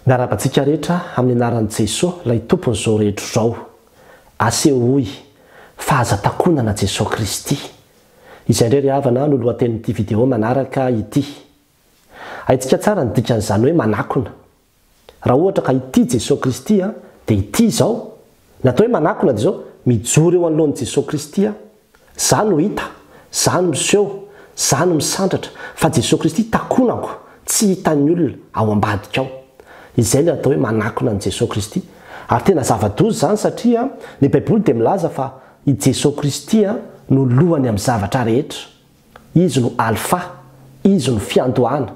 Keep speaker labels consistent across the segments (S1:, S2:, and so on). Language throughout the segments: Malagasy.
S1: Miarahaba antsika rehetra amin'ny anaran'i Jesoa ilay Tompon'izao rehetra izao. Asehoy fa aza takonana Jesoa Kristy. Izay indray ry havana no lohatenin'ity video manaraka ity. Haintsika tsara ny dikan'izany hoe manakona. Raha ohatra ka ity Jesoa Kristy an, dia ity izao. Ny atao hoe manakona dia izao, mijoro eo anoloan'i Jesoa Kristy aho. Za no hita, za no miseho, za no misandratra, fa Jesoa Kristy takonako, tsy hitan'ny olona, ao ambadika ao. Izay ilay atao hoe manakona an'i Jesoa Kristy. Ary tena zava-doza izany satria ny Baiboly dia milaza fa i Jesoa Kristy no lohany amin'ny zavatra rehetra. Izy no Alfa, Izy no fiandohana,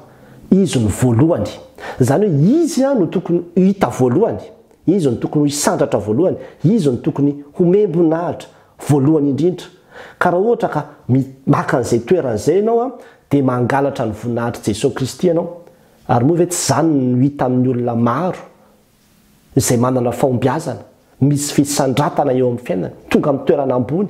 S1: Izy no voalohany. Izany hoe Izy no tokony ho hita voalohany, Izy no tokony ho hisandratra voalohany, Izy no tokony homem-boninahitra voalohany indrindra. Ka raha ohatra ka maka an'izay toerana izay ianao dia mangalatra ny voninahitr'i Jesoa Kristy ianao. Ary moa ve tsy izany no hita amin'ny olona maro izay manana fahombiazana, misy fisandratana eo amin'ny fiainany, tonga amin'ny toerana ambony,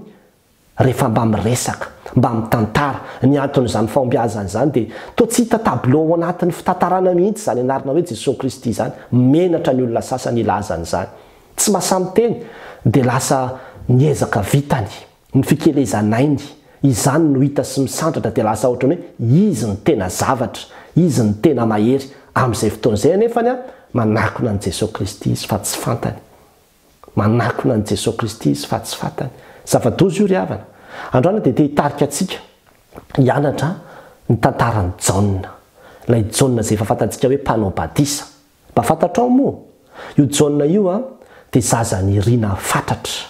S1: Rehefa mba miresaka, mba mitantara ny anton'izany fahombiazana izany dia toa tsy hita tableau ao anatin'ny fitantarana mihitsy izany anarana hoe Jesoa Kristy izany. Menatra ny olona sasany hilaza an'izany. Tsy mahasahy miteny dia lasa ny ezaka vitany, ny fikelezan'ainy, izany no hita sy misandratra dia lasa ohatran'ny hoe izy no tena zavatra, izy no tena mahery. Amin'izay fotoana izay anefany manakona an'i Jesoa Kristy izy fa tsy fantany. Manakona an'i Jesoa Kristy izy fa tsy fantany. Zava-doza io ry havana. Androany dia te hitarika antsika hianatra ny tantaran'i Jaona. Ilay Jaona izay efa fantatsika hoe mpanao batisa. Mba fantatrao moa? Io Jaona io dia zaza nirina fatratra.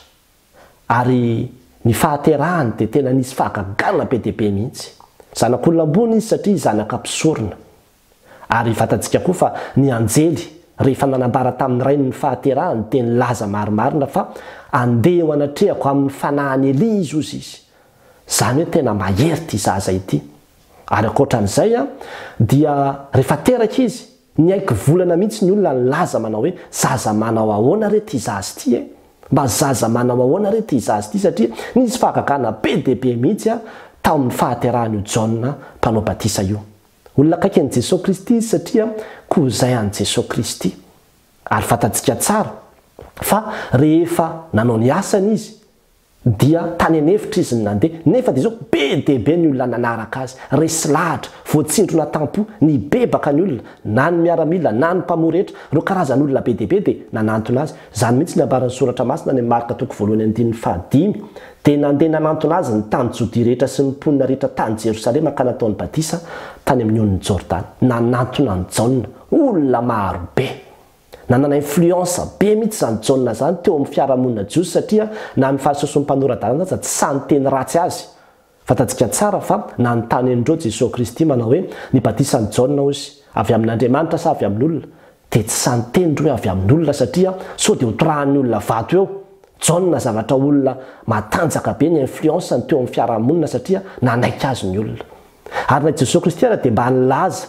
S1: Ary ny fahaterahany dia tena nisy fahagagana be dia be mihitsy. Zanak'olona ambony izy satria zanaka mpisorona. Ary fantatsika koa fa ny anjely, rehefa nanambara tamin'ny rainy ny fahaterahany, dia nilaza marimarina fa andeha eo anatrehako amin'ny fanahin'i Elia izy, hozy izy. Izany hoe tena mahery ity zaza ity. Ary ankoatra an'izay, dia rehefa teraka izy, niaiky volana mihitsy ny olona nilaza manao hoe, zaza manao ahoana re ity zaza ity e? Mba zaza manao ahoana re ity zaza ity? Satria nisy fahagagana be dia be mihitsy tao amin'ny fahaterahan'io Jaona mpanao batisa io. Olona akaiky an'i Jesoa Kristy izy satria cousin an'i Jesoa Kristy. Ary fantatsika tsara fa rehefa nanao ny asany izy dia tany an'efitra izy no nandeha, nefa dia izao be dia be ny olona nanaraka azy, resy lahatra, voatsindrona tam-po, nibebaka ny olona, na ny miaramila, na ny mpamory hetra, ireo karazan'olona be dia be dia nanantona azy. Izany mihitsy ny ambaran'ny Soratra Masina any amin'ny Marka toko voalohany andininy fahadimy. Dia nandeha nanantona azy ny tany Jodia rehetra sy ny mponina rehetra tany Jerosalema ka nataony batisa tany amin'ny onin'i Jordana. Nanantona an'i Jaona olona maro be. Nanana influence be mihitsy izany Jaona izany teo amin'ny fiarahamonina jiosy satria na ny Fariseo sy ny mpanora-dalàna aza tsy sahy niteny ratsy azy. Fantatsika tsara fa nanontany an'ireo Jesoa Kristy manao hoe, Ny batisan'i Jaona hozy, avy amin'Andriamanitra sa avy amin'olona? Dia tsy sahy niteny ireo hoe avy amin'olona satria sao dia hotorahan'ny olona vato eo. Jaona zavatra olona matanjaka be ny influence-ny teo amin'ny fiarahamonina satria nanaiky azy ny olona. Ary na i Jesoa Kristy ara dia mba nilaza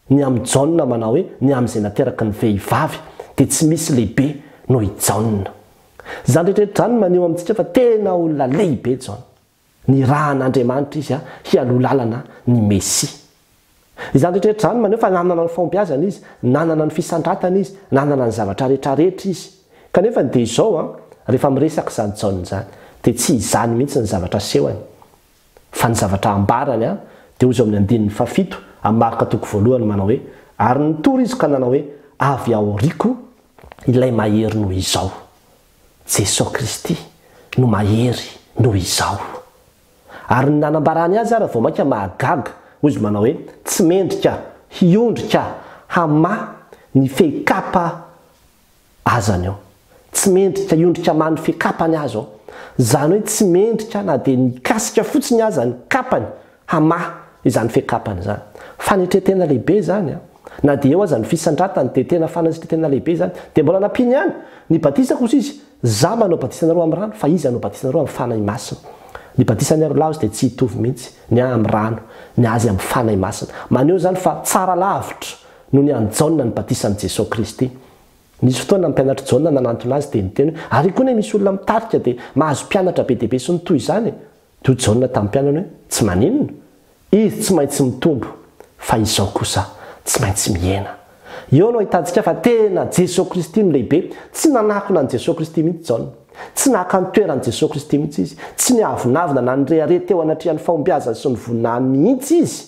S1: ny amin'i Jaona manao hoe, ny amin'izay nateraky ny vehivavy dia tsy misy lehibe noho i Jaona. Izany rehetra rehetra izany no maneho amintsika fa tena olona lehibe Jaona. Nirahan'Andriamanitra izy hialoha lalana ny Mesia. Izany rehetra rehetra izany maneho fa nanana ny fahombiazana izy, nanana ny fisandratana izy, nanana ny zavatra rehetra rehetra izy. Kanefa dia izao an, rehefa miresaka izany Jaona izany, dia tsy izany mihitsy ny zavatra asehony, fa ny zavatra ambarany an, dia hoy izy ao amin'ny andininy fahafito amin'ny Marka toko voalohany manao hoe, Ary nitory izy ka nanao hoe, Avy aoriako ilay mahery noho izao. Jesoa Kristy no mahery noho izaho. Ary ny nanambarany azy ara vao mainka mahagaga, hoy izy manao hoe, tsy mendrika hiondrika hamaha ny fehi-kapa azany aho. Tsy mendrika hiondrika hamaha ny fehi-kapany aza aho. Izany hoe tsy mendrika na dia ny hikasika fotsiny aza ny kapany hamaha izany fehi-kapany izany. Fanetren-tena lehibe izany an! Na dia eo aza ny fisandratany dia tena fanetren-tena lehibe izany. Dia mbola nampiany ihany, ny batisa kosa izy, Za manao batisa anareo amin'ny rano fa izy hanao batisa anareo amin'ny Fanahy Masina. Ny batisan'ny arolahy ozy dia tsy hitovy mihitsy, ny ahy amin'ny rano, ny azy amin'ny Fanahy Masina. Maneho izany fa tsara lavitra noho ny an'i Jaona ny batisan'i Jesoa Kristy. Nisy fotoana ny mpianatr'i Jaona nanantona azy dia niteny hoe, ary koa anie misy olona mitarika dia mahazo mpianatra be dia be sy ny toy izany e! Dia hoy Jaona tamin'ny mpianany hoe, Tsy maninona. Izy tsy maintsy mitombo, fa izaho kosa tsy maintsy mihena. Eo no ahitantsika fa tena Jesoa Kristy no lehibe. Tsy nanakona an'i Jesoa Kristy mihitsy Jaona. Tsy naka ny toeran'i Jesoa Kristy mihitsy izy. Tsy niavonavona na nirehareha teo anatrehan'ny fahombiazany sy ny voninahiny mihitsy izy,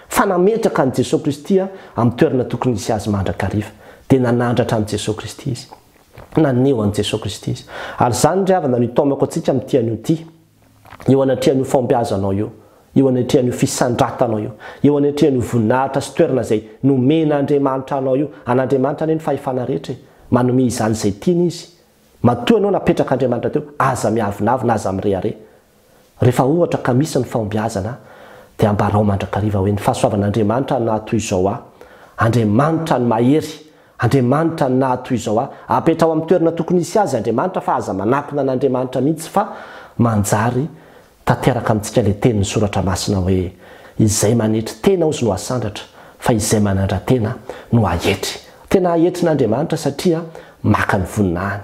S1: fa nametraka an'i Jesoa Kristy amin'ny toerana tokony hisy azy mandrakariva. Dia nanandratra an'i Jesoa Kristy izy. Naneho an'i Jesoa Kristy izy. Ary izany ry havana no itaomako antsika amin'ity anio ity. Eo anatrehan'io fahombiazanao io, eo anatrehan'io fisandratanao io, eo anatrehan'io voninahitra sy toerana izay nomen'Andriamanitra anao io, an'Andriamanitra anie ny fahefana rehetra e, manome izany izay tiany Izy. Matoa ianao napetrak'Andriamanitra teo, aza miavonavona, aza mirehareha. Rehefa ohatra ka misy ny fahombiazana, dia ambarao mandrakariva hoe ny fahasoavan'Andriamanitra no nahatoy izao ahy. Andriamanitra no mahery, Andriamanitra no nahatoy izao ahy. Apetraho amin'ny toerana tokony hisy azy Andriamanitra fa aza manakona an'Andriamanitra mihitsy fa manjary tanteraka amintsika ilay tenin'ny soratra masina hoe izay manetry tena ozy no hasandratra fa izay manandra-tena no haetry. Tena haetrin'Andriamanitra satria maka ny voninahiny.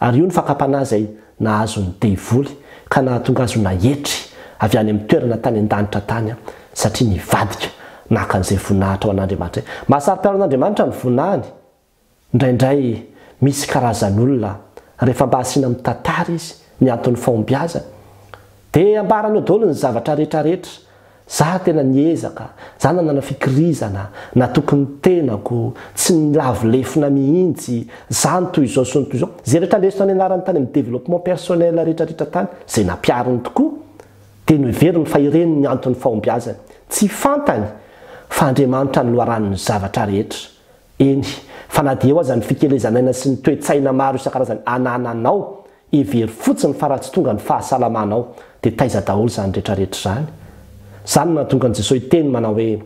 S1: Ary io ny fakam-panahy izay nahazo ny devoly ka nahatonga azy ho naetry avy any amin'ny toerana tany an-danitra tany satria nivadika naka an'izay voninahitra ho an'Andriamanitra izay. Mahasaro-piaro an'Andriamanitra ny voninahiny. Indraindray misy karazan'olona rehefa mba asiana mitantara izy ny anton'ny fahombiazany dia ambarany eo daholo ny zavatra rehetra rehetra Za tena niezaka, za nanana fikirizana, natoky ny tenako, tsy nilavo lefona mihitsy, za ny toy izao sy ny toy izao. Izay rehetra lesona nianarany tany amin'ny développement personnel rehetra rehetra tany, izay nampihariny tokoa, dia noheveriny fa ireny ny anton'ny fahombiazany. Tsy fantany fa Andriamanitra no loharanon'ny zavatra rehetra. Eny, fa na dia eo aza ny fikelezan'aina sy ny toe-tsaina maro isan-karazany anananao, hevero fotsiny fa raha tsy tonga ny fahasalamanao, dia taiza daholo izany rehetrarehetra izany? Izany no nahatonga an'i Jesoa hiteny manao hoe,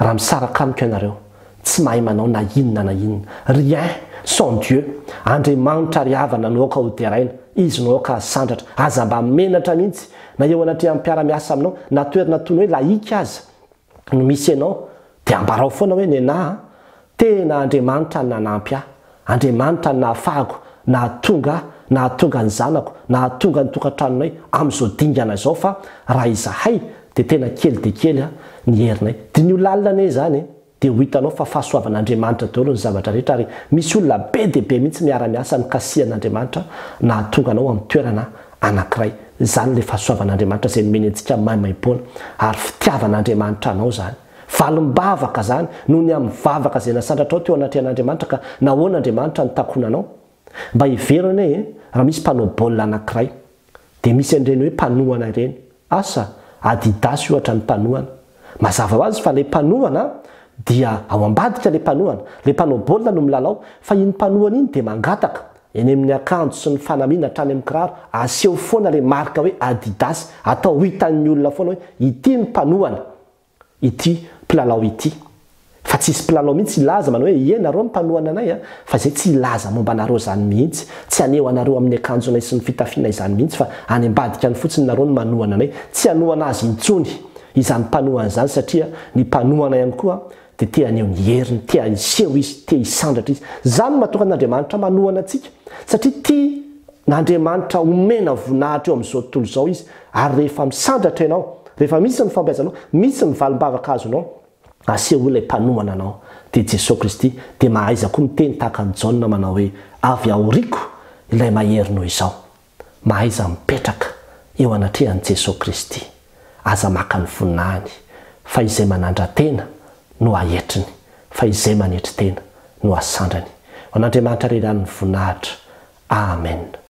S1: Raha misaraka amiko ianareo, tsy mahay manao na inona na inona. Rien sans Dieu. Andriamanitra ry havana no aoka hoderaina, Izy no aoka hasandratra. Aza mba menatra mihitsy, na eo anatrehan'ny mpiara-miasa aminao, na toerana toy ny hoe laïque aza. no misy ianao dia ambarao foana hoe nenah a, tena Andriamanitra no nanampy ahy, Andriamanitra no nahafahako nahatonga ahy, nahatonga ny zanako, nahatonga ny tokantranonay amin'izao dingana izao fa raha izahay dia tena kely dia kely ny herinay. Diniho lalina anie izany e! Dia ho hitanao fa fahasoavan'Andriamanitra daholo ny zavatra rehetra ary misy olona be dia be mihitsy miara-miasa nokasihan'Andriamanitra nahatonga anao amin'ny toerana anankiray. Izany ilay fahasoavan'Andriamanitra izay nomeny antsika maimaimpoana ary fitiavan'Andriamanitra anao izany. Valim-bavaka izany noho ny amin'ny vavaka izay nasandratrao teo anatrehan'Andriamanitra ka nahoana Andriamanitra no takonanao? Mba hevero anie e, raha misy mpanao baolina anankiray dia misy an'ireny hoe mpanohana ireny. Asa, Adidas ohatra ny mpanohana. Mazava ho azy fa ilay mpanohana dia ao ambadika ilay mpanohana. Ilay mpanao baolina no milalao fa iny mpanohana iny dia mangataka, eny amin'ny akanjo sy ny fanamiana hatrany amin'ny kiraro, aseho foana ilay marika hoe Adidas, atao ho hitan'ny olona foana hoe ity ny mpanohana. ity mpilalao ity. Fa tsisy mpilalao mihitsy hilaza manao hoe ie nareo no mpanohana anay a, fa izay tsy hilaza momba anareo izany mihitsy, tsy haneho anareo amin'ny akanjonay sy ny fitafianay izany mihitsy fa any ambadika any fotsiny nareo no manohana anay. Tsy hanohana azy intsony izany mpanohana izany satria ny mpanohana ihany koa dia te haneho ny heriny, te hiseho izy, te hisandratra izy. Izany no mahatonga an'Andriamanitra manohana antsika satria tia n'Andriamanitra homena voninahitra eo amin'izao tontolo izao izy ary rehefa misandratra ianao, rehefa misy ny fampiasanao, misy ny valim-bavaka azonao, asehoy ilay mpanohana anao, dia Jesoa Kristy, dia mahaiza koa miteny tahaka an'i Jaona manao hoe, Avy aoriako ilay mahery noho izao. Mahaiza mipetraka eo anatrehan'i Jesoa Kristy. Aza maka ny voninahiny, fa izay manandra-tena no aetriny, fa izay manetry tena no asandrany. Ho an'Andriamanitra irery ihany ny voninahitra. Amen.